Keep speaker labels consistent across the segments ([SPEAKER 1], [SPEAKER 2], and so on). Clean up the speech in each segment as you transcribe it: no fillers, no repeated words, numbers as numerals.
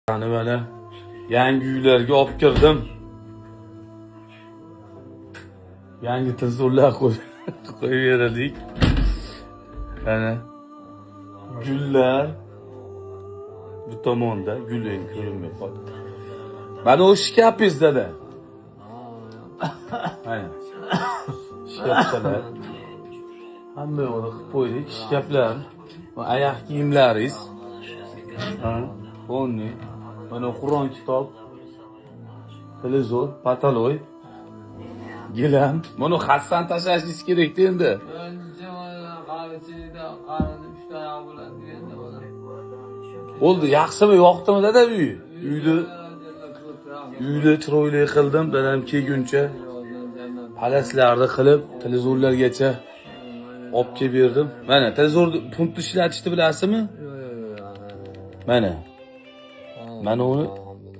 [SPEAKER 1] Mana mana yangi uylarga olib kirdim. Yangi tizuvlar qo'yib berildik. Mana gullar bu tomonda, gul endi ko'rinmay qoldi. Mana u shkapingiz, dada. Mana. Shkapchalar. Hamma yo'g'ini qilib qo'ydik. Shkaplar. Bu oyoq kiyimlaringiz. Ha, полный. Mana Qur'on kitob. Televizor, потолок. Gilam. Buni Hassan tashlashingiz kerakda endi.
[SPEAKER 2] Qarichida qarini uchta oyog'i bo'ladi deganda bo'ladi.
[SPEAKER 1] Bo'ldi, yaxshimi, yoqdimi, dada, uy? Uyni chiroyli qildim, dadam kelguncha palaslarni qilib, televizorlargacha olib kelib berdim. Mana televizor pultni ishlatishni bilasizmi? Mana. Mana uni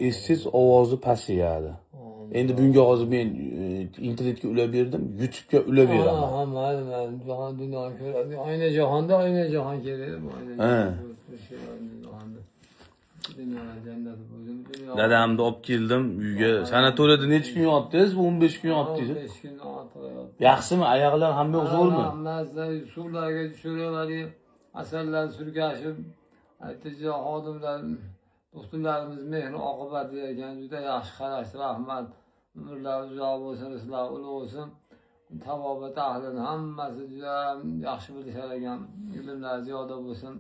[SPEAKER 1] eshitsangiz, ovozi pasayadi. Endi bunga hozir men internetga ulab berdim, YouTube'ga ulab beraman.
[SPEAKER 2] Ha, mayli, mayli. Jahon dunyo ko'radi. Oyna jahonda oyna jahon kerak bu oyna.
[SPEAKER 1] Ha.
[SPEAKER 2] Jahonda. Dunyolar jannati bo'lsin. Dunyo.
[SPEAKER 1] Dadamni olib keldim uyga. Sanatoriyada necha kun yotdingiz? 15 kun yotdingiz.
[SPEAKER 2] 15 kun ortiq yotdi.
[SPEAKER 1] Yaxshimi? Oyoqlar hamma yoq zo'rmi?
[SPEAKER 2] Hammasi suvlarga tushirib, asallar surkashib, aytiji xodimlar, doktorlarimiz mehr oqibati ekan, juda yaxshi qarashdi, rahmat. Umrlari uzoq bo'lsin, rizqlari ulug' bo'lsin. Tabobat ahlini hammasi juda yaxshi bilishar ekan. Ilmlari ziyoda bo'lsin.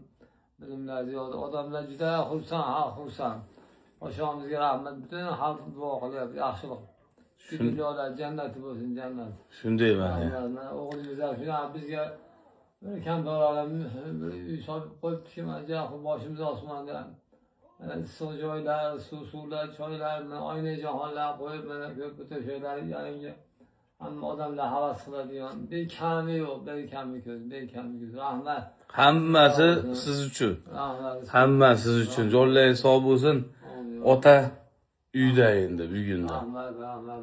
[SPEAKER 2] Bilimlari ziyoda. Odamlar juda xursand, ha, xursand. Podshohimizga rahmat. Butun xalq duo qilyapti, yaxshilik. Shu dunyolar jannati bo'lsin, jannat.
[SPEAKER 1] Shunday mana.
[SPEAKER 2] Rahmat. Mana o'g'limiz ham shunaqa bizga bir kamtar bir uy solib qo'yibdiki, mana juda boshimiz osmonda. Mana issiq joylar, suv, suvlar, choylar, mana oyna jahonlar qo'yib, mana ko'rpa to'shaklar yangi, hamma odamlar havas qiladigan. Bir kami yo'q, bir kami ko'z, bir kami ko'z. Rahmat.
[SPEAKER 1] Hammasi siz uchun.
[SPEAKER 2] Rahmat.
[SPEAKER 1] Hammasi siz uchun. Jonlaringiz sog' bo'lsin. Ota uyda endi bugundan.
[SPEAKER 2] Rahmat, rahmat.